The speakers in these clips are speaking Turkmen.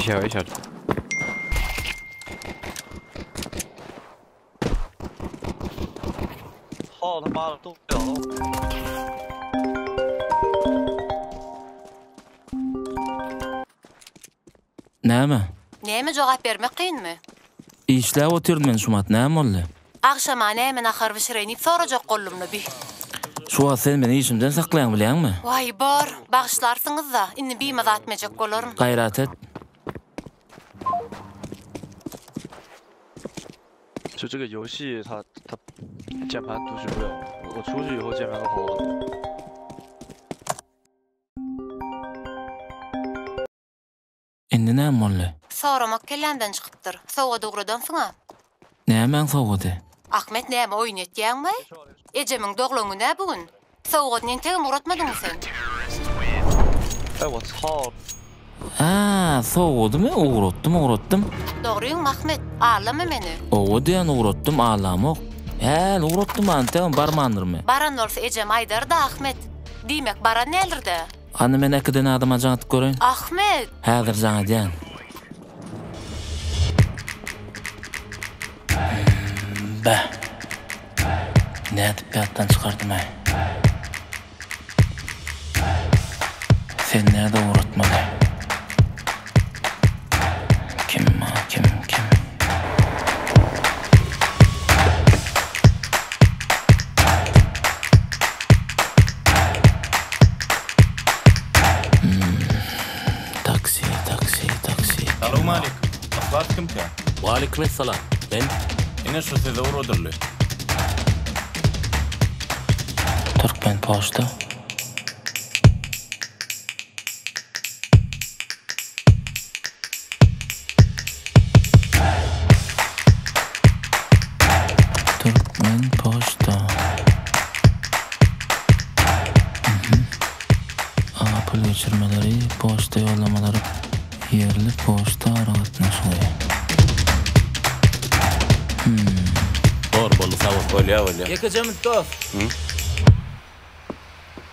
下一下。操他妈的，动不了了。 Näme? Näme jogap bermek kynmy? Işläp otyryn men şumat, näme boldy? Agşama näme nahar bişireýin diýip sorajak boldum-la bi. Şu wagt sen meni işimden saklaýaň bilýäňmi? Waý, bor, bagyşlarsyňyz-da, indi bimaza etmejek bolaryn. Gaýrat et. 就这个游戏它它键盘读取不了，我出去以后键盘都好了。 Indi näme boldy? Soramak kellämden çykypdyr. Sowgat ugradansyň-a. Nämäň sowgady? Ahmet näme oýun etýäňmi? Ejemiň doglan güni-ä bu gün. Sowgadyny entegem ugratmadyňmy sen? 哎，我操！ Hä, sowgadymy? Ugratdym, ugratdym. Dogryňmy Ahmet? Aldama meni. Owa diýen ugratdym, aldamok. Häli ugratdym, entegem barmandyrmy? Baran bolsa ejem aýdardy Ahmet. Diýmek baran däldir-dä. Hany men äkiden adama jaň edip göreýin. Ahmet! Häzir jaň edýän. Beh. Nädip ýatdan çykardym-aý. Sen nädip ugratmaly? Kim, kim, kim? Taksi, taksi, taksi. Salowmaleýkim. Yhlas kimkä? Waleýkim essalam. Men. Ine şu size ugradyldy. Türkmen poçta. Türkmen poçta. Mhm. A pul geçirmeleri, poçta ýollamalary, ýerli poçta aragatnaşygy. Bor, boldy, sag bol. Bolýa, bolýa. Ýekeje minut dost.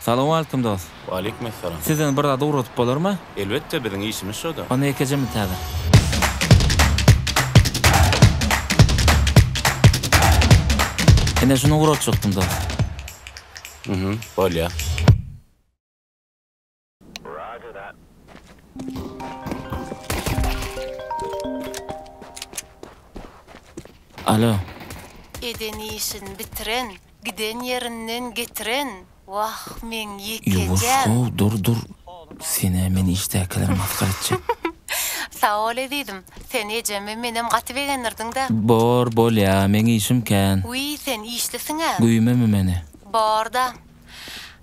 Salowmaleýkim dost. Waleýkim essalam. Sizden bir zat ugradyp bolarmy? Elbetde, biziň işimiz şo-da. Onda ýekeje minut häzir. Ine şuny ugratjakdym dost. Mhm, bolýa. Alo. Eden işini bitiren, giden ýerinden getiren, wah, meň Ýuwaş ýekejem. how, dur, dur. Sen-ä meni işdäkiler masgara etjek. Sag bol ezizim, sen ejemi menem gaty begendirdiň-dä. Bor, bolýa, meň işim kän. Wiý, sen işlisiň-ä. Güýmemi meni. Bor-da.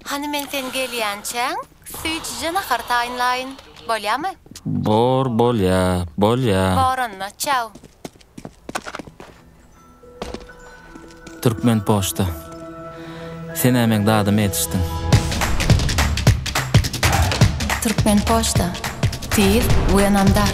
Hany men sen gelýänçäň, süýjüje nahar taýynlaýyn. Bolýamy? Bor, bolýa, bolýa. Bor onda, çau. Türkmen poçta. Sen-ä meň dadyma ýetişdiň. Türkmen poçta. Tiz we ynamdar.